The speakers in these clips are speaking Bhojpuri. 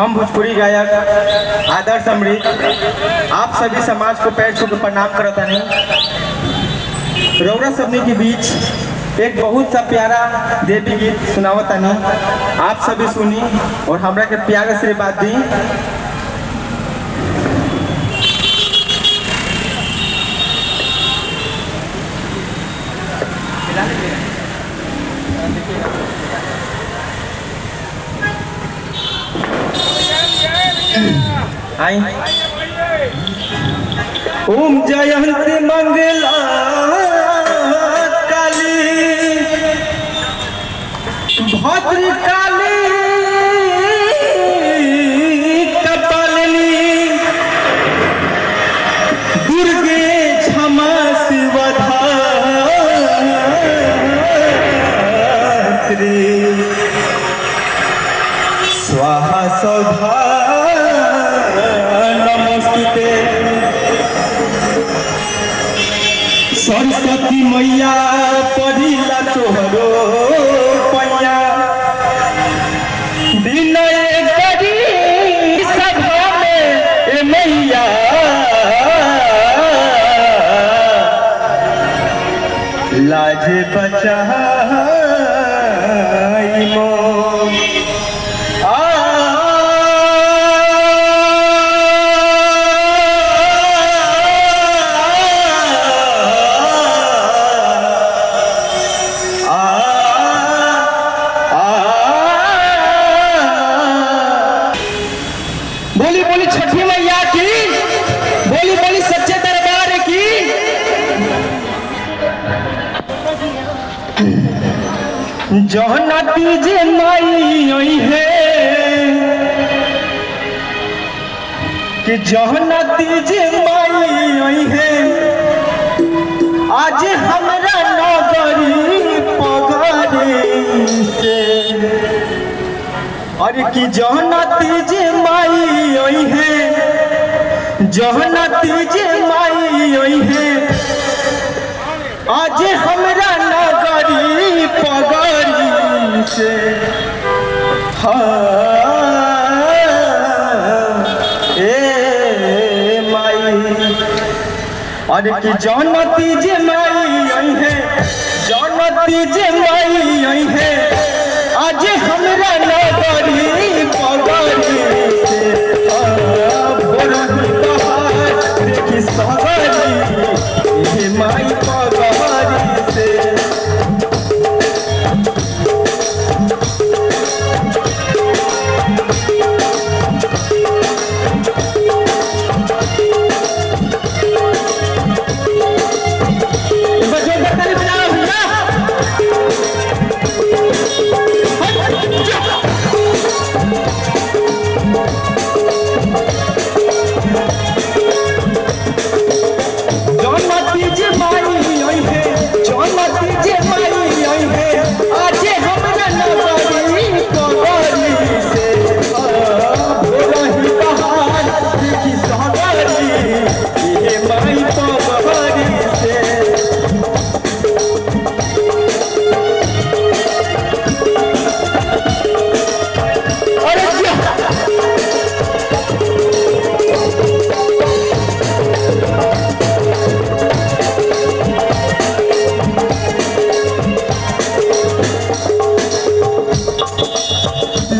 हम भोजपुरी गायक आदर्श अमृत आप सभी समाज को पैर छू के प्रणाम करतानी। रौरा सबनी के बीच एक बहुत सा प्यारा देवी गीत सुनावतानी, आप सभी सुनी और हमरा के प्यार आशीर्वाद दी। आई ओम जयंती मंगला काली भद्र काली कपालिनी दुर्गे क्षमा शिवधात्री स्वाहा सौधा नमस्ते। सरस्वती मैया परिला तोहरो पैया विनय करी सभा में ए मैया लाज बचाई मो। बोली बोली छठी मैया की, बोली बोली सच्चे दरबार की। जौना तीजे माई आई है कि जौना तीजे माई आई है आज हमरा नगरी पगरी से। और कि जौना तीजे माई आई है, जौना तीजे माई आई है आज हमरा नगरी पगरी से। हाँ ए माई, और कि जौना तीजे माई आई है, जौना तीजे माई आई है आज हमरा नगरी पगरी से। भोरही बहार देखी सगरी हे माई पगरी से।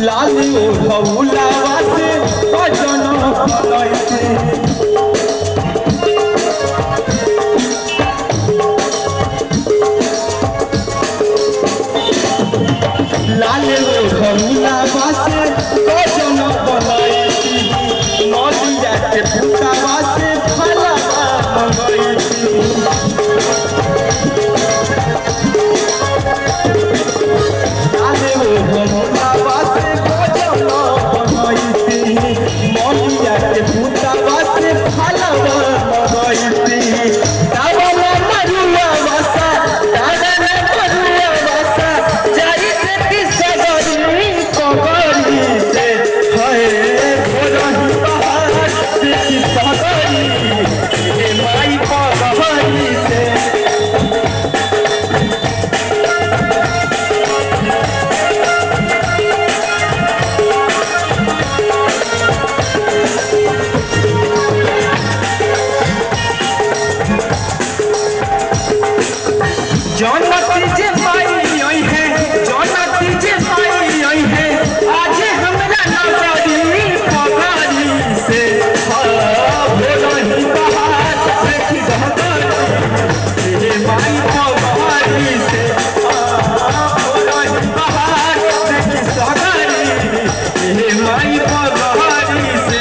लाल ओढ़ौलावा से भजन बनैसे, लाल ओढ़ौलावा से भजन बनैसी, नदिया के पुतावा से फलवा मंगैसी। लाल ओढ़ौलावा से भजन जौनती जे माई आई है, जौनती जे माई आई है, आज हमरा नगरी पगरी से। भोरही बहार देखी गहगरी हे माई पगरी से। भोरही बहार देखी सगरी हे माई पगरी से।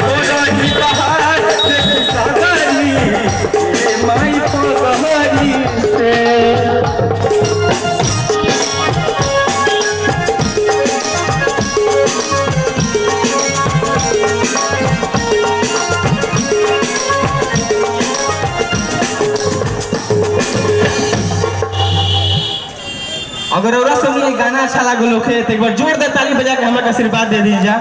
भोरही बहार देखी सगरी हे माई पगरी से। अगर और सब ये गाना अच्छा लागल होखे तो एक बार जोरदार ताली बजा के हमरा के आशीर्वाद दे दीजिए।